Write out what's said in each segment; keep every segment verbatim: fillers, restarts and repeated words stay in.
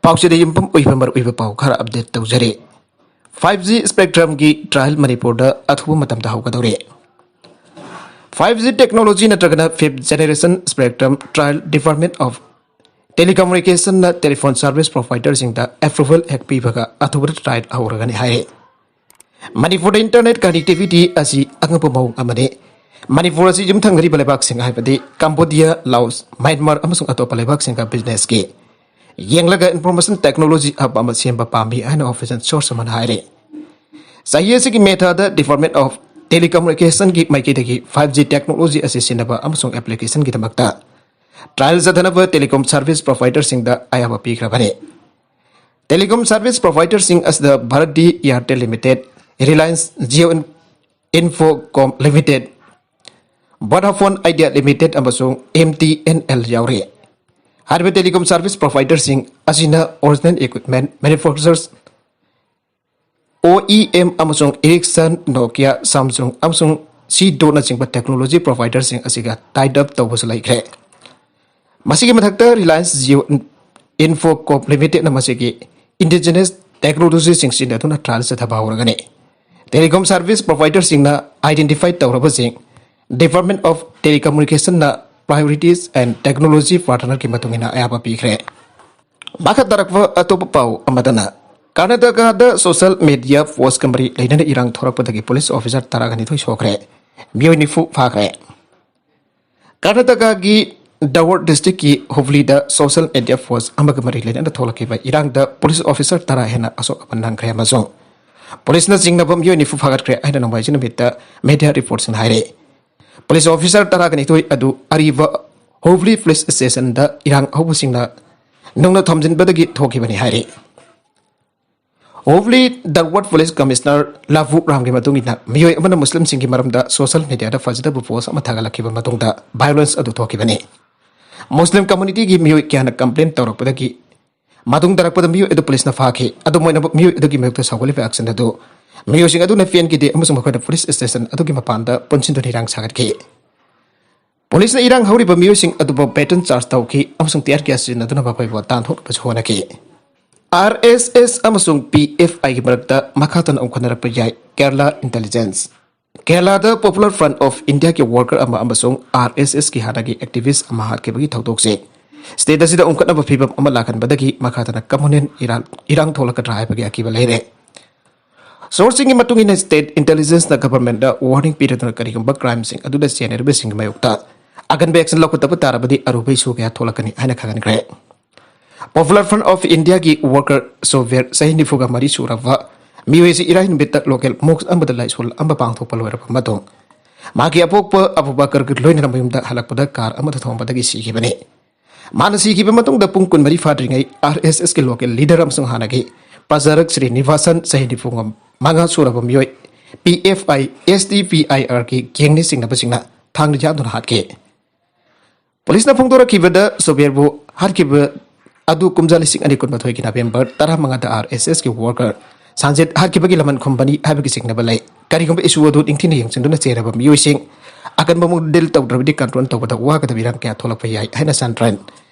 ꯄꯥꯎꯆꯦꯗ ꯌꯨꯝꯐꯝ ꯑꯣꯏꯕ ꯃꯔꯨꯑꯣꯏꯕ ꯄꯥꯎ ꯈꯔ ꯑꯞꯗꯦꯠ ꯇꯧꯖꯔꯤ꯫ ꯐꯥꯏꯚ ꯖꯤ ꯁ꯭ꯄꯦꯛꯇ꯭ꯔꯝꯒꯤ ꯇ꯭ꯔꯥꯌꯦꯜ ꯃꯅꯤꯄꯨꯔꯗ ꯑꯊꯨꯕ ꯃꯇꯝꯗ ꯍꯧꯒꯗꯧꯔꯤ꯫ ꯐꯥꯏꯚ ꯖꯤ ꯇꯦꯛꯅꯣꯂꯣꯖꯤ ꯅꯠꯇ꯭ꯔꯒꯅ fifth generation spectrum trial department of ꯇꯦꯂꯤꯀꯝꯃꯨꯅꯤꯀꯦꯁꯟꯅ ꯇꯦꯂꯤꯐꯣꯟ ꯁꯥꯔꯚꯤꯁ ꯄ꯭ꯔꯣꯚꯥꯏꯗꯔꯁꯤꯡꯗ ꯑꯦꯄ꯭ꯔꯨꯚꯦꯜ ꯍꯦꯛ ꯄꯤꯕꯒ ꯑꯊꯨꯕꯗ ꯇ꯭ꯔꯥꯌꯦꯜ ꯍꯧꯔꯒꯅꯤ ꯍꯥꯏꯔꯤ꯫ ꯃꯅꯤꯄꯨꯔꯗ ꯏꯟꯇꯔꯅꯦꯠ ꯀꯅꯦꯛꯇꯤꯚꯤꯇꯤ ꯑꯁꯤ ꯑꯉꯛꯄ ꯃꯑꯣꯡ ꯑꯃꯅꯤ꯫ ꯃꯅꯤꯄꯨꯔ ꯑꯁꯤ ꯌꯨꯝꯊꯪꯅꯔꯤꯕ ꯂꯩꯕꯥꯛꯁꯤꯡ ꯍꯥꯏꯕꯗꯤ ꯀꯝꯕꯣꯗꯤꯌꯥ, ꯂꯥꯑꯣꯁ, ꯃ꯭ꯌꯥꯟꯃꯥꯔ ꯑꯃꯁꯨꯡ ꯑꯇꯣꯞꯄ ꯂꯩꯕꯥꯛꯁꯤꯡꯒ ꯕꯤꯖꯤꯅꯦꯁꯀꯤ ꯌꯦꯡꯂꯒ ꯏꯟꯐꯣꯔꯃꯦꯁꯟ ꯇꯦꯛꯅꯣꯂꯣꯖꯤ ꯍꯕ ꯑꯃ ꯁꯦꯝꯕ ꯄꯥꯝꯃꯤ ꯍꯥꯏꯅ ꯑꯣꯐꯤꯁꯤꯌꯦꯜ ꯁꯣꯔꯁ ꯑꯃꯅ ꯍꯥꯏꯔꯤ꯫ ꯆꯍꯤ ꯑꯁꯤꯒꯤ ꯃꯦ ꯊꯥꯗ ꯗꯤꯄꯥꯔꯠꯃꯦꯟ ꯑꯣꯐ ꯇꯦꯂꯤꯀꯝꯃꯨꯅꯤꯀꯦꯁꯟꯒꯤ ꯃꯥꯏꯀꯩꯗꯒꯤ ꯐꯥꯏꯚ ꯖꯤ ꯇꯦꯛꯅꯣꯂꯣꯖꯤ ꯑꯁꯤ ꯁꯤꯖꯤꯟꯅꯕ ꯑꯃꯁꯨꯡ ꯑꯦꯄ꯭ꯂꯤꯀꯦꯁꯟꯒꯤꯗꯃꯛꯇ ꯇ꯭ꯔꯥꯌꯦꯜ ꯆꯠꯊꯅꯕ ꯇꯦꯂꯤꯀꯣꯝ ꯁꯥꯔꯚꯤꯁ ꯄ꯭ꯔꯣꯚꯥꯏꯗꯔꯁꯤꯡꯗ ꯑꯌꯥꯕ ꯄꯤꯈ꯭ꯔꯕꯅꯤ꯫ ꯇꯦꯂꯤꯀꯣꯝ ꯁꯥꯔꯚꯤꯁ ꯄ꯭ꯔꯣꯚꯥꯏꯗꯔꯁꯤꯡ ꯑꯁꯤꯗ Bharti Airtel limited, Reliance Jio Infocomm limited, Vodafone Idea limited ꯑꯃꯁꯨꯡ ꯑꯦꯝ ꯇꯤ ꯑꯦꯟ ꯑꯦꯜ ꯌꯥꯎꯔꯤ꯫ ꯍꯥꯏꯔꯤꯕ ꯇꯦꯂꯤꯀꯣꯝ ꯁꯥꯔꯚꯤꯁ ꯄ꯭ꯔꯣꯚꯥꯏꯗꯔꯁꯤꯡ ꯑꯁꯤꯅ ꯑꯣꯔꯤꯖꯤꯅꯦꯜ ꯏꯀ꯭ꯋꯤꯞꯃꯦꯟ ꯃꯦꯅꯨꯐꯦꯛꯆꯔꯔꯁ, ꯑꯣ ꯏ ꯑꯦꯝ, ꯑꯃꯁꯨꯡ ꯏꯔꯤꯛꯁꯟ, ꯅꯣꯀꯤꯌꯥ, ꯁꯥꯝꯁꯨꯡ ꯑꯃꯁꯨꯡ ꯁꯤ ꯗꯣꯠꯅꯆꯤꯡꯕ ꯇꯦꯛꯅꯣꯂꯣꯖꯤ ꯄ꯭ꯔꯣꯚꯥꯏꯗꯔꯁꯤꯡ ꯑꯁꯤꯒ ꯇꯥꯏꯠ ꯑꯞ ꯇꯧꯕꯁꯨ ꯂꯩꯈ꯭ꯔꯦ꯫ ꯃꯁꯤꯒꯤ ꯃꯊꯛꯇ ꯔꯤꯂꯥꯌꯟꯁ ꯖꯤꯑꯣ ꯏꯟꯐꯣꯀꯣꯝ ꯂꯤꯃꯤꯇꯦꯗꯅ ꯃꯁꯤꯒꯤ ꯏꯟꯗꯤꯖꯤꯅꯁ ꯇꯦꯛꯅꯣꯂꯣꯖꯤꯁꯤꯡ ꯁꯤꯖꯤꯟꯅꯗꯨꯅ ꯇ꯭ꯔꯥꯌꯦꯜ ꯆꯠꯊꯕ ꯍꯧꯔꯒꯅꯤ꯫ ꯇꯦꯂꯤꯀꯣꯝ ꯁꯥꯔꯚꯤꯁ ꯄ꯭ꯔꯣꯚꯥꯏꯗꯔꯁꯤꯡꯅ ꯑꯥꯏꯗꯦꯟꯇꯤꯐꯥꯏ ꯇꯧꯔꯕꯁꯤꯡ ꯗꯤꯄꯥꯔꯠꯃꯦꯟ ꯑꯣꯐ ꯇꯦꯂꯤꯀꯝꯃꯨꯅꯤꯀꯦꯁꯟꯅ ꯄ꯭ꯔꯥꯏꯑꯣꯔꯤꯇꯤꯁ ꯑꯦꯟ ꯇꯦꯛꯅꯣꯂꯣꯖꯤ ꯄꯥꯔꯠꯅꯔꯒꯤ ꯃꯇꯨꯡ ꯏꯟꯅ ꯑꯌꯥꯕ ꯄꯤꯈ꯭ꯔꯦ꯫ ꯃꯈꯥ ꯇꯥꯔꯛꯄ ꯑꯇꯣꯞꯄ ꯄꯥꯎ ꯑꯃꯗꯅ, ꯀꯔꯅꯥꯇꯀꯥꯗ ꯁꯣꯁꯤꯌꯦꯜ ꯃꯤꯗꯤꯌꯥ ꯄꯣꯁ꯭ꯠꯀ ꯃꯔꯤ ꯂꯩꯅꯅ ꯏꯔꯥꯡ ꯊꯣꯔꯛꯄꯗꯒꯤ ꯄꯨꯂꯤꯁ ꯑꯣꯐꯤꯁꯥꯔ ꯇꯔꯥꯒ ꯅꯤꯊꯣꯏ ꯁꯣꯛꯈ꯭ꯔꯦ, ꯃꯤꯑꯣꯏ ꯅꯤꯐꯨ ꯐꯥꯈ꯭ꯔꯦ꯫ ꯀꯔꯅꯥꯇꯀꯥꯒꯤ ꯗꯥꯋꯔ ꯗꯤꯁꯇ꯭ꯔꯤꯛꯀꯤ ꯍꯨꯕ꯭ꯂꯤꯗ ꯁꯣꯁꯤꯌꯦꯜ ꯃꯤꯗꯤꯌꯥ ꯄꯣꯁ꯭ꯠ ꯑꯃꯒ ꯃꯔꯤ ꯂꯩꯅꯅ ꯊꯣꯛꯂꯛꯈꯤꯕ ꯏꯔꯥꯡꯗ ꯄꯨꯂꯤꯁ ꯑꯣꯐꯤꯁꯥꯔ ꯇꯔꯥ ꯍꯦꯟꯅ ꯑꯁꯣꯛ ꯑꯄꯟ ꯅꯪꯈ꯭ꯔꯦ ꯑꯃꯁꯨꯡ ꯄꯨꯂꯤꯁꯅ ꯆꯤꯡꯅꯕ ꯃꯤꯑꯣꯏ ꯅꯤꯐꯨ ꯐꯥꯒꯠꯈ꯭ꯔꯦ ꯍꯥꯏꯅ ꯅꯣꯡꯃꯥꯏꯖꯤꯡ ꯅꯨꯃꯤꯠꯇ ꯃꯤꯗꯤꯌꯥ ꯔꯤꯄꯣꯔꯠꯁꯤꯡꯅ ꯍꯥꯏꯔꯤ꯫ ꯄꯨꯂꯤꯁ ꯑꯣꯐꯤꯁꯥꯔ ꯇꯔꯥꯒ ꯅꯤꯊꯣꯏ ꯑꯗꯨ ꯑꯔꯤꯕ ꯍꯨꯕ꯭ꯂꯤ ꯄꯨꯂꯤꯁ ꯁ꯭ꯇꯦꯁꯟꯗ ꯏꯔꯥꯡ ꯑꯍꯧꯕꯁꯤꯡꯅ ꯅꯨꯡꯅ ꯊꯣꯝꯖꯤꯟꯕꯗꯒꯤ ꯊꯣꯛꯈꯤꯕꯅꯤ ꯍꯥꯏꯔꯤ꯫ ꯍꯨꯕ꯭ꯂꯤ ꯗꯥꯔꯋꯥꯔ ꯄꯨꯂꯤꯁ ꯀꯃꯤꯁꯅꯔ ꯂꯥꯚꯨ ꯔꯥꯝꯒꯤ ꯃꯇꯨꯡ ꯏꯟꯅ, ꯃꯤꯑꯣꯏ ꯑꯃꯅ ꯃꯨꯁꯂꯤꯝꯁꯤꯡꯒꯤ ꯃꯔꯝꯗ ꯁꯣꯁꯤꯌꯦꯜ ꯃꯤꯗꯤꯌꯥꯗ ꯐꯖꯗꯕ ꯄꯣꯁ꯭ꯠ ꯑꯃ ꯊꯥꯒꯠꯂꯛꯈꯤꯕ ꯃꯇꯨꯡꯗ ꯚꯥꯏꯑꯣꯂꯦꯟꯁ ꯑꯗꯨ ꯊꯣꯛꯈꯤꯕꯅꯤ꯫ ꯃꯨꯁꯂꯤꯝ ꯀꯝꯃ꯭ꯌꯨꯅꯤꯇꯤꯒꯤ ꯃꯤꯑꯣꯏ ꯀꯌꯥꯅ ꯀꯝꯄ꯭ꯂꯦꯟ ꯇꯧꯔꯛꯄꯗꯒꯤ ꯃꯇꯨꯡ ꯇꯥꯔꯛꯄꯗ ꯃꯤꯑꯣꯏ ꯑꯗꯨ ꯄꯨꯂꯤꯁꯅ ꯐꯥꯈꯤ꯫ ꯑꯗꯨꯕꯨ ꯑꯣꯏꯅꯃꯛ, ꯃꯤꯑꯣꯏ ꯑꯗꯨꯒꯤ ꯃꯥꯌꯣꯛꯇ ꯁꯧꯒꯠꯂꯤꯕ ꯑꯦꯛꯁꯟ ꯑꯗꯨ ꯃꯤꯑꯣꯏꯁꯤꯡ ꯑꯗꯨꯅ ꯄꯦꯟꯈꯤꯗꯦ ꯑꯃꯁꯨꯡ ꯃꯈꯣꯏꯅ ꯄꯨꯂꯤꯁ ꯁ꯭ꯇꯦꯁꯟ ꯑꯗꯨꯒꯤ ꯃꯄꯥꯟꯗ ꯄꯨꯟꯁꯤꯟꯗꯨꯅ ꯏꯔꯥꯡ ꯁꯥꯒꯠꯈꯤ꯫ ꯄꯨꯂꯤꯁꯅ ꯏꯔꯥꯡ ꯍꯧꯔꯤꯕ ꯃꯤꯑꯣꯏꯁꯤꯡ ꯑꯗꯨꯕꯨ ꯕꯦꯇꯟ ꯆꯥꯔꯖ ꯇꯧꯈꯤ ꯑꯃꯁꯨꯡ ꯇꯤꯌꯥꯔ ꯒ꯭ꯌꯥꯁ ꯁꯤꯖꯤꯟꯅꯗꯨꯅ ꯃꯈꯣꯏꯕꯨ ꯇꯥꯟꯊꯣꯛꯅꯕꯁꯨ ꯍꯣꯠꯅꯈꯤ꯫ ꯑꯥꯔ ꯑꯦꯁ ꯑꯦꯁ ꯑꯃꯁꯨꯡ ꯄꯤ ꯑꯦꯐ ꯑꯥꯏꯒꯤ ꯃꯔꯛꯇ ꯃꯈꯥ ꯇꯥꯅ ꯎꯪꯈꯠꯅꯔꯛꯄ ꯌꯥꯏ꯫ ꯀꯦꯔꯂꯥ ꯏꯟꯇꯦꯂꯤꯖꯦꯟꯁ꯫ ꯀꯦꯔꯂꯥꯗ Popular Front of Indiaꯒꯤ worker ꯑꯃ ꯑꯃꯁꯨꯡ ꯑꯥꯔ ꯑꯦꯁ ꯑꯦꯁꯀꯤ ꯍꯥꯟꯅꯒꯤ activist ꯑꯃ ꯍꯥꯠꯈꯤꯕꯒꯤ ꯊꯧꯗꯣꯛꯁꯦ state ꯑꯁꯤꯗ ꯎꯪꯈꯠꯅꯕ ꯐꯤꯕꯝ ꯑꯃ ꯂꯥꯛꯍꯟꯕꯗꯒꯤ ꯃꯈꯥ ꯇꯥꯅ communal ꯏꯔꯥꯡ, ꯏꯔꯥꯡ ꯊꯣꯛꯂꯛꯀꯗ꯭ꯔꯥ ꯍꯥꯏꯕꯒꯤ ꯑꯀꯤꯕ ꯂꯩꯔꯦ꯫ Sourceꯁꯤꯡꯒꯤ ꯃꯇꯨꯡ ꯏꯟꯅ, state intelligenceꯅ governmentꯗ warning ꯄꯤꯔꯗꯨꯅ ꯀꯔꯤꯒꯨꯝꯕ crimeꯁꯤꯡ ꯑꯗꯨꯗ ꯆꯦꯟꯅꯔꯤꯕꯁꯤꯡꯒꯤ ꯃꯥꯌꯣꯛꯇ ꯑꯀꯟꯕ action ꯂꯧꯈꯠꯇꯕ ꯇꯥꯔꯕꯗꯤ ꯑꯔꯨꯕ issue ꯀꯌꯥ ꯊꯣꯛꯂꯛꯀꯅꯤ ꯍꯥꯏꯅ ꯈꯪꯍꯟꯈ꯭ꯔꯦ꯫ Popular Front of Indiaꯒꯤ worker ꯁꯣꯕꯦꯔ, ꯆꯍꯤ ꯅꯤꯐꯨꯒ ꯃꯔꯤ ꯁꯨꯔꯕ ꯃꯤꯑꯣꯏ ꯑꯁꯤ ꯏꯔꯥꯏ ꯅꯨꯃꯤꯠꯇ local mosque ꯑꯃꯗ ꯂꯥꯏꯁꯣꯜ ꯑꯃ ꯄꯥꯡꯊꯣꯛꯄ ꯂꯣꯏꯔꯕ ꯃꯇꯨꯡ, ꯃꯍꯥꯛꯀꯤ ꯑꯄꯣꯛꯄ ꯑꯕꯨ ꯕꯀꯔꯒ ꯂꯣꯏꯅꯅ ꯃꯌꯨꯝꯗ ꯍꯜꯂꯛꯄꯗ car ꯑꯃꯗ ꯊꯣꯝꯕꯗꯒꯤ ꯁꯤꯈꯤꯕꯅꯤ꯫ ꯃꯥꯅ ꯁꯤꯈꯤꯕ ꯃꯇꯨꯡꯗ ꯄꯨꯡ ꯀꯨꯟꯃꯔꯤ ꯐꯥꯗ꯭ꯔꯤꯉꯩ, ꯑꯥꯔ ꯑꯦꯁ ꯑꯦꯁꯀꯤ local leader ꯑꯃꯁꯨꯡ ꯍꯥꯟꯅꯒꯤ ꯄ꯭ꯔꯆꯥꯔꯛ ꯁ꯭ꯔꯤ ꯅꯤꯕꯥꯁꯟ, ꯆꯍꯤ ꯅꯤꯐꯨ ꯃꯉꯥ ꯁꯨꯔꯕ ꯃꯤꯑꯣꯏ, ꯄꯤ ꯑꯦꯐ ꯑꯥꯏ ꯑꯦꯁ ꯗꯤ ꯄꯤ ꯑꯥꯏ ꯑꯥꯔꯒꯤ gangꯅ ꯆꯤꯡꯅꯕꯁꯤꯡꯅ ꯊꯥꯡꯅ ꯌꯥꯟꯗꯨꯅ ꯍꯥꯠꯈꯤ꯫ ꯄꯨꯂꯤꯁꯅ ꯐꯣꯡꯗꯣꯔꯛꯈꯤꯕꯗ, ꯁꯣꯕꯦꯔꯕꯨ ꯍꯥꯠꯈꯤꯕ ꯑꯗꯨ ꯀꯨꯝꯖꯥ ꯂꯤꯁꯤꯡ ꯑꯅꯤ ꯀꯨꯟꯃꯥꯊꯣꯏꯒꯤ November ꯇꯔꯥꯃꯉꯥꯗ ꯑꯥꯔ ꯑꯦꯁ ꯑꯦꯁꯀꯤ worker ꯁꯥꯟꯖꯤꯠ ꯍꯥꯠꯈꯤꯕꯒꯤ ꯂꯃꯟ ꯈꯨꯝꯕꯅꯤ ꯍꯥꯏꯕꯒꯤ ꯆꯤꯡꯅꯕ ꯂꯩ꯫ ꯀꯔꯤꯒꯨꯝꯕ issue ꯑꯗꯨ ꯅꯤꯡꯊꯤꯅ ꯌꯦꯡꯁꯤꯟꯗꯨꯅ ꯆꯦꯟꯅꯕ ꯃꯤꯑꯣꯏꯁꯤꯡ ꯑꯀꯟꯕ ꯃꯑꯣꯡꯗ deal ꯇꯧꯗ꯭ꯔꯕꯗꯤ control ꯇꯧꯕꯗ ꯋꯥꯒꯗꯕ ꯏꯔꯥꯡ ꯀꯌꯥ ꯊꯣꯛꯂꯛꯄ ꯌꯥꯏ ꯍꯥꯏꯅ central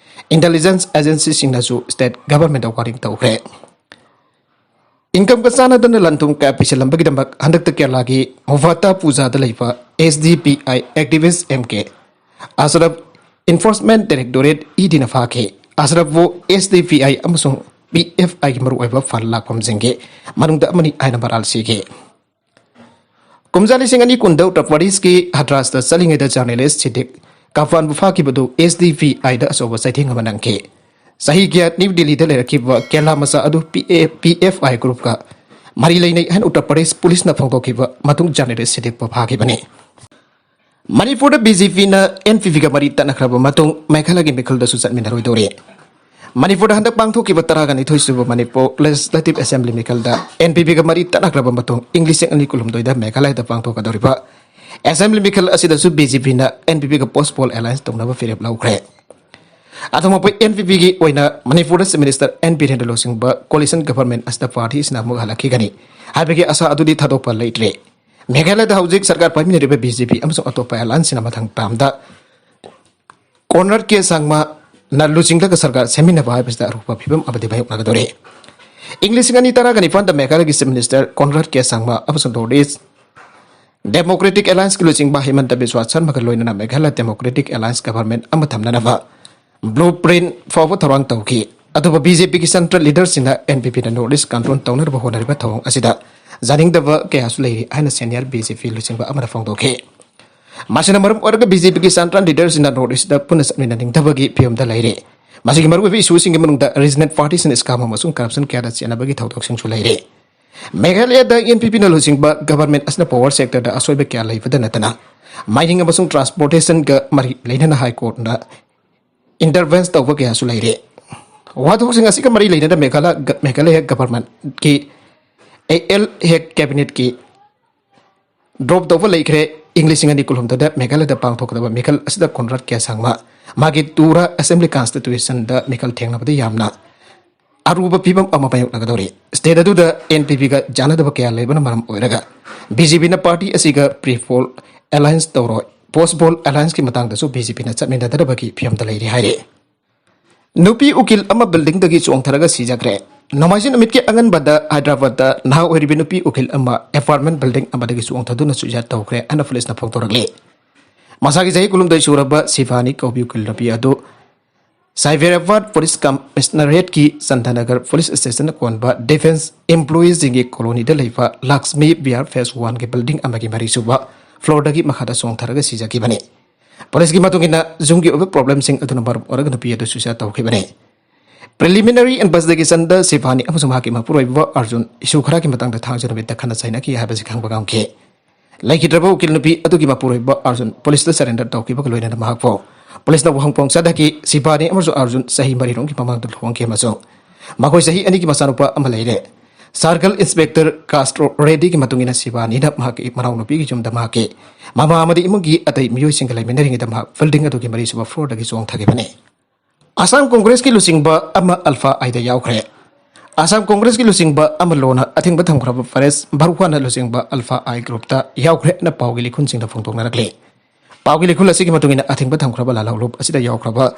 intelligence agencyꯁꯤꯡꯅꯁꯨ state governmentꯇ warning ꯇꯧꯈ꯭ꯔꯦ꯫ Incomeꯒ ꯆꯥꯟꯅꯗꯅ ꯂꯟ-ꯊꯨꯝ ꯀꯌꯥ ꯄꯤꯁꯤꯜꯂꯝꯕꯒꯤꯗꯃꯛ ꯍꯟꯗꯛꯇ ꯀꯦꯔꯂꯥꯒꯤ ꯃꯨꯐꯥꯇꯥꯄꯨꯖꯥꯗ ꯂꯩꯕ S D P I activist M K Ashraf Enforcement Directorate, E ꯗꯤꯅ ꯐꯥꯈꯤ꯫ ꯑꯁꯔꯐꯄꯨ ꯑꯦꯁ ꯗꯤ ꯄꯤ ꯑꯥꯏ ꯑꯃꯁꯨꯡ ꯄꯤ ꯑꯦꯐ ꯑꯥꯏꯒꯤ ꯃꯔꯨꯑꯣꯏꯕ fund ꯂꯥꯛꯐꯝꯁꯤꯡꯒꯤ ꯃꯅꯨꯡꯗ ꯑꯃꯅꯤ ꯍꯥꯏꯅ ꯃꯔꯥꯜ ꯁꯤꯈꯤ꯫ ꯀꯨꯝꯖꯥ ꯂꯤꯁꯤꯡ ꯑꯅꯤ ꯀꯨꯟꯗ ꯎꯠꯇꯔ ꯄ꯭ꯔꯗꯦꯁꯀꯤ ꯍꯊ꯭ꯔꯥꯁꯇ ꯆꯠꯂꯤꯉꯩꯗ journalist ꯁꯤꯗꯤꯛ ꯀꯥꯐꯥꯟꯕꯨ ꯐꯥꯈꯤꯕꯗꯨ ꯑꯦꯁ ꯗꯤ ꯄꯤ ꯑꯥꯏꯗ ꯑꯆꯧꯕ ꯆꯩꯊꯦꯡ ꯑꯃ ꯅꯪꯈꯤ꯫ ꯆꯍꯤ ꯀꯌꯥ ꯅ꯭ꯌꯨ ꯗꯤꯜꯂꯤꯗ ꯂꯩꯔꯛꯈꯤꯕ ꯀꯦꯔꯂꯥ ꯃꯆꯥ ꯑꯗꯨ ꯄꯤ ꯑꯦ, ꯄꯤ ꯑꯦꯐ ꯑꯥꯏ groupꯀ ꯃꯔꯤ ꯂꯩꯅꯩ ꯍꯥꯏꯅ ꯎꯠꯇꯔ ꯄ꯭ꯔꯗꯦꯁ ꯄꯨꯂꯤꯁꯅ ꯐꯣꯡꯗꯣꯛꯈꯤꯕ ꯃꯇꯨꯡ journalist ꯁꯤꯗꯤꯛꯄꯨ ꯐꯥꯈꯤꯕꯅꯤ꯫ ꯃꯅꯤꯄꯨꯔꯗ ꯕꯤ ꯖꯦ ꯄꯤꯅ ꯑꯦꯟ ꯄꯤ ꯄꯤꯒ ꯃꯔꯤ ꯇꯠꯅꯈ꯭ꯔꯕ ꯃꯇꯨꯡ ꯃꯦꯘꯥꯂꯌꯒꯤ ꯃꯤꯈꯜꯗꯁꯨ ꯆꯠꯃꯤꯟꯅꯔꯣꯏꯗꯧꯔꯤ꯫ ꯃꯅꯤꯄꯨꯔꯗ ꯍꯟꯗꯛ ꯄꯥꯡꯊꯣꯛꯈꯤꯕ ꯇꯔꯥꯒ ꯅꯤꯊꯣꯏ ꯁꯨꯕ ꯃꯅꯤꯄꯨꯔ Legislative Assembly ꯃꯤꯈꯜꯗ ꯑꯦꯟ ꯄꯤ ꯄꯤꯒ ꯃꯔꯤ ꯇꯠꯅꯈ꯭ꯔꯕ ꯃꯇꯨꯡ ꯏꯪ ꯂꯤꯁꯤꯡ ꯑꯅꯤ ꯀꯨꯟꯍꯨꯝꯗꯣꯏꯗ ꯃꯦꯘꯥꯂꯌꯗ ꯄꯥꯡꯊꯣꯛꯀꯗꯧꯔꯤꯕ assembly ꯃꯤꯈꯜ ꯑꯁꯤꯗꯁꯨ ꯕꯤ ꯖꯦ ꯄꯤꯅ ꯑꯦꯟ ꯄꯤ ꯄꯤꯒ post poll alliance ꯇꯧꯅꯕ ꯐꯤꯔꯦꯞ ꯂꯧꯈ꯭ꯔꯦ꯫ ꯑꯗꯨꯃꯛꯄꯨ ꯑꯦꯟ ꯄꯤ ꯄꯤꯒꯤ ꯑꯣꯏꯅ ꯃꯅꯤꯄꯨꯔꯗ Chief Minister ꯑꯦꯟ ꯕꯤꯔꯦꯟꯗ꯭ꯔ ꯂꯨꯆꯤꯡꯕ coalition government ꯑꯁꯤꯗ party ꯑꯁꯤꯅ ꯑꯃꯨꯛ ꯍꯜꯂꯛꯈꯤꯒꯅꯤ ꯍꯥꯏꯕꯒꯤ ꯑꯁꯥ ꯑꯗꯨꯗꯤ ꯊꯥꯗꯣꯛꯄ ꯂꯩꯇ꯭ꯔꯦ꯫ ꯃꯦꯘꯥꯂꯌꯗ ꯍꯧꯖꯤꯛ ꯁꯔꯀꯥꯔ ꯄꯥꯏꯃꯤꯟꯅꯔꯤꯕ ꯕꯤ ꯖꯦ ꯄꯤ ꯑꯃꯁꯨꯡ ꯑꯇꯣꯞꯄ allianceꯁꯤꯡꯅ ꯃꯊꯪ termꯗ Conrad K ꯁꯪꯃ, ꯅ ꯂꯨꯆꯤꯡꯂꯒ ꯁꯔꯀꯥꯔ ꯁꯦꯝꯃꯤꯟꯅꯕ ꯍꯥꯏꯕꯁꯤꯗ ꯑꯔꯨꯕ ꯐꯤꯕꯝ ꯑꯃꯗꯤ ꯃꯥꯌꯣꯛꯅꯒꯗꯧꯔꯤ꯫ ꯏꯪ ꯂꯤꯁꯤꯡ ꯑꯅꯤ ꯇꯔꯥꯒ ꯅꯤꯄꯥꯟꯗ ꯃꯦꯘꯥꯂꯌꯒꯤ Chief Minister Conrad K ꯁꯪꯃꯥ ꯑꯃꯁꯨꯡ North East Democratic Allianceꯀꯤ ꯂꯨꯆꯤꯡꯕ ꯍꯤꯃꯟꯇ ꯕꯤꯁ꯭ꯋꯥ ꯁꯔꯃꯒ ꯂꯣꯏꯅꯅ ꯃꯦꯘꯥꯂꯌ Democratic Alliance government ꯑꯃ ꯊꯝꯅꯅꯕ blueprint ꯐꯥꯎꯕ ꯊꯧꯔꯥꯡ ꯇꯧꯈꯤ꯫ ꯑꯗꯨꯕꯨ BJPꯒꯤ central leaderꯁꯤꯡꯅ NPPꯅ North East control ꯇꯧꯅꯅꯕ ꯍꯣꯠꯅꯔꯤꯕ ꯊꯧꯑꯣꯡ ꯑꯁꯤꯗ ꯌꯥꯅꯤꯡꯗꯕ ꯀꯌꯥꯁꯨ ꯂꯩꯔꯤ ꯍꯥꯏꯅ senior BJP ꯂꯨꯆꯤꯡꯕ ꯑꯃꯅ ꯐꯣꯡꯗꯣꯛꯈꯤ꯫ ꯃꯁꯤꯅ ꯃꯔꯝ ꯑꯣꯏꯔꯒ BJPꯒꯤ central leaderꯁꯤꯡꯅ North Eastꯇ ꯄꯨꯟꯅ ꯆꯠꯃꯤꯟꯅꯅꯤꯡꯗꯕꯒꯤ ꯐꯤꯕꯝꯗ ꯂꯩꯔꯤ꯫ ꯃꯁꯤꯒꯤ ꯃꯔꯨꯑꯣꯏꯕ issueꯁꯤꯡꯒꯤ ꯃꯅꯨꯡꯗ regional partyꯁꯤꯡꯅ scam ꯑꯃꯁꯨꯡ corruption ꯀꯌꯥꯗ ꯆꯦꯟꯅꯕꯒꯤ ꯊꯧꯗꯣꯛꯁꯤꯡꯁꯨ ꯂꯩꯔꯤ꯫ ꯃꯦꯘꯥꯂꯌꯗ NPPꯅ ꯂꯨꯆꯤꯡꯕ government ꯑꯁꯤꯅ power sectorꯗ ꯑꯁꯣꯏꯕ ꯀꯌꯥ ꯂꯩꯕꯗ ꯅꯠꯇꯅ mining ꯑꯃꯁꯨꯡ transportationꯒ ꯃꯔꯤ ꯂꯩꯅꯅ High Courtꯅ intervene ꯇꯧꯕ ꯀꯌꯥꯁꯨ ꯂꯩꯔꯤ꯫ ꯋꯥꯊꯣꯛꯁꯤꯡ ꯑꯁꯤꯒ ꯃꯔꯤ ꯂꯩꯅꯅ ꯃꯦꯘꯥꯂ-, ꯃꯦꯘꯥꯂꯌ governmentꯀꯤ AL ꯍꯦꯛ cabinetꯀꯤ drop ꯇꯧꯕ ꯂꯩꯈ꯭ꯔꯦ꯫ ꯏꯪ ꯂꯤꯁꯤꯡ ꯑꯅꯤ ꯀꯨꯟꯍꯨꯝꯗꯣꯏꯗ ꯃꯦꯘꯥꯂꯌꯗ ꯄꯥꯡꯊꯣꯛꯀꯗꯕ ꯃꯤꯈꯜ ꯑꯁꯤꯗ Conrad K ꯁꯪꯃꯥ ꯃꯥꯒꯤ Tura Assembly Constituencyꯗ ꯃꯤꯈꯜ ꯊꯦꯡꯅꯕꯗ ꯌꯥꯝꯅ ꯑꯔꯨꯕ ꯐꯤꯕꯝ ꯑꯃ ꯃꯥꯌꯣꯛꯅꯒꯗꯧꯔꯤ꯫ State ꯑꯗꯨꯗ NPPꯒ ꯆꯥꯟꯅꯗꯕ ꯀꯌꯥ ꯂꯩꯕꯅ ꯃꯔꯝ ꯑꯣꯏꯔꯒ BJPꯅ party ꯑꯁꯤꯒ pre poll alliance ꯇꯧꯔꯣꯏ꯫ Post poll allianceꯀꯤ ꯃꯇꯥꯡꯗꯁꯨ BJPꯅ ꯆꯠꯃꯤꯟꯅꯗꯅꯕꯒꯤ ꯐꯤꯕꯝꯗ ꯂꯩꯔꯤ ꯍꯥꯏꯔꯤ꯫ ꯅꯨꯄꯤ ꯎꯀꯤꯜ ꯑꯃ buildingꯗꯒꯤ ꯆꯣꯡꯊꯔꯒ ꯁꯤꯖꯈ꯭ꯔꯦ꯫ ꯅꯣꯡꯃꯥꯏꯖꯤꯡ ꯅꯨꯃꯤꯠꯀꯤ ꯑꯉꯟꯕꯗ ꯍꯥꯏꯗ꯭ꯔꯕꯥꯗꯇ ꯅꯍꯥ ꯑꯣꯏꯔꯤꯕꯤ ꯅꯨꯄꯤ ꯎꯀꯤꯜ ꯑꯃ apartment building ꯑꯃꯗꯒꯤ ꯆꯣꯡꯊꯗꯨꯅ suicide ꯇꯧꯈ꯭ꯔꯦ ꯍꯥꯏꯅ ꯄꯨꯂꯤꯁꯅ ꯐꯣꯡꯗꯣꯔꯛꯂꯤ꯫ ꯃꯁꯥꯒꯤ ꯆꯍꯤ ꯀꯨꯟꯍꯨꯝꯗꯣꯏ ꯁꯨꯔꯕ ꯁꯤꯐꯥꯅꯤ ꯀꯧꯕꯤ ꯎꯀꯤꯜ ꯅꯨꯄꯤ ꯑꯗꯨ ꯁꯥꯏꯕꯦꯔꯥꯕꯥꯗ ꯄꯨꯂꯤꯁ ꯀꯃꯤꯁꯅꯔꯦꯠꯀꯤ ꯆꯟꯗꯅꯒꯔ ꯄꯨꯂꯤꯁ ꯁ꯭ꯇꯦꯁꯟꯅ ꯀꯣꯟꯕ defence employeeꯁꯤꯡꯒꯤ colonyꯗ ꯂꯩꯕ ꯂꯛꯁꯃꯤ ꯕꯤꯍꯥꯔ phase oneꯒꯤ building ꯑꯃꯒꯤ ꯃꯔꯤꯁꯨꯕ floorꯗꯒꯤ ꯃꯈꯥꯗ ꯆꯣꯡꯊꯔꯒ ꯁꯤꯖꯈꯤꯕꯅꯤ꯫ ꯄꯨꯂꯤꯁꯀꯤ ꯃꯇꯨꯡ ꯏꯟꯅ ꯌꯨꯝꯒꯤ ꯑꯣꯏꯕ problemꯁꯤꯡ ꯑꯗꯨꯅ ꯃꯔꯝ ꯑꯣꯏꯔꯒ ꯅꯨꯄꯤ ꯑꯗꯨ suicide ꯇꯧꯈꯤꯕꯅꯤ꯫ Preliminary investigationꯗ ꯁꯤꯐꯥꯅꯤ ꯑꯃꯁꯨꯡ ꯃꯍꯥꯛꯀꯤ ꯃꯄꯨꯔꯣꯏꯕ ꯑꯔꯖꯨꯟ issue ꯈꯔꯒꯤ ꯃꯇꯥꯡꯗ ꯊꯥꯡꯖ ꯅꯨꯃꯤꯠꯇ ꯈꯠꯅ ꯆꯩꯅꯈꯤ ꯍꯥꯏꯕꯁꯤ ꯈꯪꯕ ꯉꯝꯈꯤ꯫ ꯂꯩꯈꯤꯗ꯭ꯔꯕ ꯎꯀꯤꯜ ꯅꯨꯄꯤ ꯑꯗꯨꯒꯤ ꯃꯄꯨꯔꯣꯏꯕ ꯑꯔꯖꯨꯟ ꯄꯨꯂꯤꯁꯇ surrender ꯇꯧꯈꯤꯕꯒ ꯂꯣꯏꯅꯅ ꯃꯍꯥꯛꯄꯨ ꯄꯨꯂꯤꯁꯅ ꯋꯥꯍꯪ ꯄꯥꯎ ꯆꯠꯊꯈꯤ꯫ ꯁꯤꯐꯥꯅꯤ ꯑꯃꯁꯨꯡ ꯑꯔꯖꯨꯟ ꯆꯍꯤ ꯃꯔꯤꯔꯣꯝꯒꯤ ꯃꯃꯥꯡꯗ ꯂꯨꯍꯣꯡꯈꯤ ꯑꯃꯁꯨꯡ ꯃꯈꯣꯏ ꯆꯍꯤ ꯑꯅꯤꯒꯤ ꯃꯆꯥꯅꯨꯄꯥ ꯑꯃ ꯂꯩꯔꯦ꯫ Circle Inspector Castro Reddyꯒꯤ ꯃꯇꯨꯡ ꯏꯟꯅ ꯁꯤꯐꯥꯅꯤꯅ ꯃꯍꯥꯛꯀꯤ ꯃꯅꯥꯎꯅꯨꯄꯤꯒꯤ ꯌꯨꯝꯗ ꯃꯍꯥꯛꯀꯤ ꯃꯃꯥ ꯑꯃꯗꯤ ꯏꯃꯨꯡꯒꯤ ꯑꯇꯩ ꯃꯤꯑꯣꯏꯁꯤꯡꯒ ꯂꯩꯃꯤꯟꯅꯔꯤꯉꯩꯗ ꯃꯍꯥꯛ building ꯑꯗꯨꯒꯤ ꯃꯔꯤꯁꯨꯕ floorꯗꯒꯤ ꯆꯣꯡꯊꯈꯤꯕꯅꯤ꯫ ꯑꯁꯥꯝ ꯀꯣꯡꯒ꯭ꯔꯦꯁꯀꯤ ꯂꯨꯆꯤꯡꯕ ꯑꯃ ꯑꯜꯐꯥ ꯑꯥꯏꯗ ꯌꯥꯎꯈ꯭ꯔꯦ꯫ ꯑꯁꯥꯝ ꯀꯣꯡꯒ꯭ꯔꯦꯁꯀꯤ ꯂꯨꯆꯤꯡꯕ ꯑꯃ ꯂꯣꯟꯅ ꯑꯊꯤꯡꯕ ꯊꯝꯈ꯭ꯔꯕ ꯄꯔꯦꯁ ꯕꯔꯨꯍꯥꯅ ꯂꯨꯆꯤꯡꯕ ꯑꯜꯐꯥ ꯑꯥꯏ groupꯇ ꯌꯥꯎꯈ꯭ꯔꯦ ꯍꯥꯏꯅ ꯄꯥꯎꯒꯤ ꯂꯤꯈꯨꯟꯁꯤꯡꯗ ꯐꯣꯡꯗꯣꯛꯅꯔꯛꯂꯤ꯫ ꯄꯥꯎꯒꯤ ꯂꯤꯈꯨꯜ ꯑꯁꯤꯒꯤ ꯃꯇꯨꯡ ꯏꯟꯅ ꯑꯊꯤꯡꯕ ꯊꯝꯈ꯭ꯔꯕ ꯂꯥꯜꯍꯧꯂꯨꯞ ꯑꯁꯤꯗ ꯌꯥꯎꯈ꯭ꯔꯕ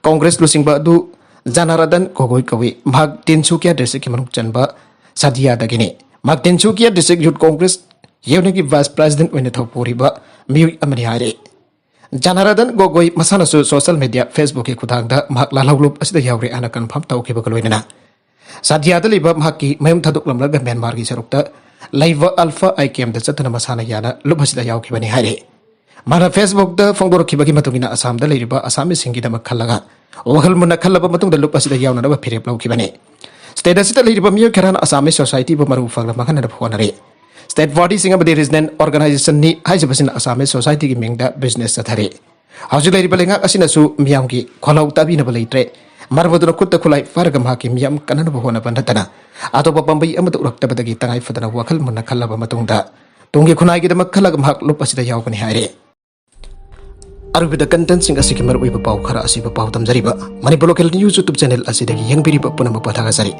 ꯀꯣꯡꯒ꯭ꯔꯦꯁ ꯂꯨꯆꯤꯡꯕ ꯑꯗꯨ ꯖꯅꯥꯔꯗꯟ ꯒꯣꯒꯣꯏ ꯀꯧꯏ꯫ ꯃꯍꯥꯛ ꯇꯤꯟꯁꯨꯀꯤꯌꯥ ꯗꯤꯁꯇ꯭ꯔꯤꯛꯀꯤ ꯃꯅꯨꯡ ꯆꯟꯕ ꯁꯥꯗꯤꯌꯥꯗꯒꯤꯅꯤ꯫ ꯃꯍꯥꯛ ꯇꯤꯟꯁꯨꯀꯤꯌꯥ ꯗꯤꯁꯇ꯭ꯔꯤꯛ ꯌꯨꯠ ꯀꯣꯡꯒ꯭ꯔꯦꯁ ꯌꯨꯅꯤꯌꯟꯒꯤ ꯚꯥꯏꯁ ꯄ꯭ꯔꯦꯁꯤꯗꯦꯟꯠ ꯑꯣꯏꯅ ꯊꯧꯄꯨꯔꯤꯕ ꯃꯤꯑꯣꯏ ꯑꯃꯅꯤ ꯍꯥꯏꯔꯤ꯫ ꯖꯅꯥꯔꯗꯟ ꯒꯣꯒꯣꯏ ꯃꯁꯥꯅꯁꯨ ꯁꯣꯁꯤꯌꯦꯜ ꯃꯤꯗꯤꯌꯥ Facebookꯀꯤ ꯈꯨꯠꯊꯥꯡꯗ ꯃꯍꯥꯛ ꯂꯥꯜꯍꯧꯂꯨꯞ ꯑꯁꯤꯗ ꯌꯥꯎꯔꯦ ꯍꯥꯏꯅ ꯀꯟꯐꯥꯔꯝ ꯇꯧꯈꯤꯕꯒ ꯂꯣꯏꯅꯅ ꯁꯥꯗꯤꯌꯥꯗ ꯂꯩꯕ ꯃꯍꯥꯛꯀꯤ ꯃꯌꯨꯝ ꯊꯥꯗꯣꯛꯂꯝꯂꯒ ꯃ꯭ꯌꯥꯟꯃꯥꯔꯒꯤ ꯁꯔꯨꯛꯇ ꯂꯩꯕ ꯑꯜꯐꯥ ꯑꯥꯏ ꯀꯦꯝꯗ ꯆꯠꯇꯨꯅ ꯃꯁꯥꯅ ꯌꯥꯅ ꯂꯨꯞ ꯑꯁꯤꯗ ꯌꯥꯎꯈꯤꯕꯅꯤ ꯍꯥꯏꯔꯤ꯫ ꯃꯥꯅ Facebookꯇ ꯐꯣꯡꯗꯣꯔꯛꯈꯤꯕꯒꯤ ꯃꯇꯨꯡ ꯏꯟꯅ ꯑꯁꯥꯝꯗ ꯂꯩꯔꯤꯕ ꯑꯁꯥꯃꯤꯁꯁꯤꯡꯒꯤꯗꯃꯛ ꯈꯜꯂꯒ ꯋꯥꯈꯜ ꯃꯨꯟꯅ ꯈꯜꯂꯕ ꯃꯇꯨꯡꯗ ꯂꯨꯞ ꯑꯁꯤꯗ ꯌꯥꯎꯅꯅꯕ ꯐꯤꯔꯦꯞ ꯂꯧꯈꯤꯕꯅꯤ꯫ ꯁ꯭ꯇꯦꯠ ꯑꯁꯤꯗ ꯂꯩꯔꯤꯕ ꯃꯤꯑꯣꯏ ꯈꯔꯅ ꯑꯁꯥꯃꯤꯁ ꯁꯣꯁꯥꯏꯇꯤꯕꯨ ꯃꯔꯨ ꯐꯪꯅ ꯃꯥꯡꯍꯟꯅꯅꯕ ꯍꯣꯠꯅꯔꯤ꯫ ꯁ꯭ꯇꯦꯠ ꯕꯣꯗꯤꯁꯤꯡ ꯑꯃꯗꯤ ꯔꯤꯖꯅꯦꯜ ꯑꯣꯔꯒꯅꯥꯏꯖꯦꯁꯟꯅꯤ ꯍꯥꯏꯖꯕꯁꯤꯅ ꯑꯁꯥꯃꯤꯁ ꯁꯣꯁꯥꯏꯇꯤꯒꯤ ꯃꯤꯡꯗ ꯕꯤꯖꯤꯅꯦꯁ ꯆꯠꯊꯔꯤ꯫ ꯍꯧꯖꯤꯛ ꯂꯩꯔꯤꯕ ꯂꯩꯉꯥꯛ ꯑꯁꯤꯅꯁꯨ ꯃꯤꯌꯥꯝꯒꯤ ꯈꯣꯜꯂꯥꯎ ꯇꯥꯕꯤꯅꯕ ꯂꯩꯇ꯭ꯔꯦ꯫ ꯃꯔꯝ ꯑꯗꯨꯅ ꯈꯨꯠꯇ ꯈꯨꯠꯂꯥꯏ ꯄꯥꯏꯔꯒ ꯃꯍꯥꯛꯀꯤ ꯃꯤꯌꯥꯝ ꯀꯟꯅꯅꯕ ꯍꯣꯠꯅꯕ ꯅꯠꯇꯅ ꯑꯇꯣꯞꯄ ꯄꯥꯝꯕꯩ ꯑꯃꯠꯇ ꯎꯔꯛꯇꯕꯗꯒꯤ ꯇꯉꯥꯏ ꯐꯗꯅ ꯋꯥꯈꯜ ꯃꯨꯟꯅ ꯈꯜꯂꯕ ꯃꯇꯨꯡꯗ ꯇꯨꯡꯒꯤ ꯈꯨꯟꯅꯥꯏꯒꯤꯗꯃꯛ ꯈꯜꯂꯒ ꯃꯍꯥꯛ ꯂꯨꯞ ꯑꯁꯤꯗ ꯌꯥꯎꯒꯅꯤ ꯍꯥꯏꯔꯤ꯫ ꯑꯔꯣꯏꯕꯗ ꯀꯟꯇꯦꯟꯠꯁꯤꯡ ꯑꯁꯤꯒꯤ ꯃꯔꯨꯑꯣꯏꯕ ꯄꯥꯎ ꯈꯔ ꯑꯁꯤꯕꯨ ꯄꯥꯎ ꯇꯝꯖꯔꯤꯕ Manipur local news YouTube channel ꯑꯁꯤꯗꯒꯤ ꯌꯦꯡꯕꯤꯔꯤꯕ ꯄꯨꯝꯅꯃꯛꯄꯨ ꯊꯥꯒꯠꯆꯔꯤ꯫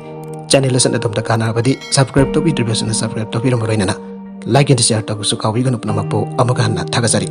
ꯆꯦꯅꯦꯜ ꯑꯁꯤꯅ ꯑꯗꯣꯝꯗ ꯀꯥꯟꯅꯔꯕꯗꯤ ꯁꯕꯁꯀ꯭ꯔꯥꯏꯕ ꯇꯧꯕꯤꯗ꯭ꯔꯤꯕꯁꯤꯡꯅ ꯁꯕꯁꯀ꯭ꯔꯥꯏꯕ ꯇꯧꯕꯤꯔꯝꯕ ꯂꯣꯏꯅꯅ ꯂꯥꯏꯛ ꯑꯦꯟ ꯁꯤꯌꯔ ꯇꯧꯕꯁꯨ ꯀꯥꯎꯕꯤꯒꯅꯨ꯫ ꯄꯨꯝꯅꯃꯛꯄꯨ ꯑꯃꯨꯛꯀ ꯍꯟꯅ ꯊꯥꯒꯠꯆꯔꯤ꯫